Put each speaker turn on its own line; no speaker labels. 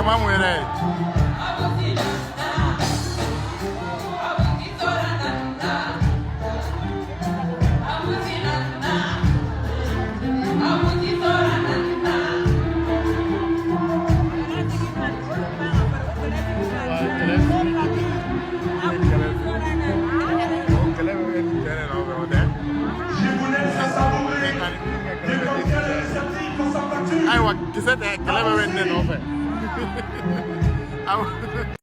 Kamamu yɛrɛ ye. Kɛlɛ bɛ kɛ nin cɛ de nɔfɛ, o tɛ.
Je vous laisse savourer des cocktails réceptifs sans facture.
Ayiwa, kisɛ tɛ, kɛlɛ bɛ bɛ nin de nɔfɛ. Awɔ.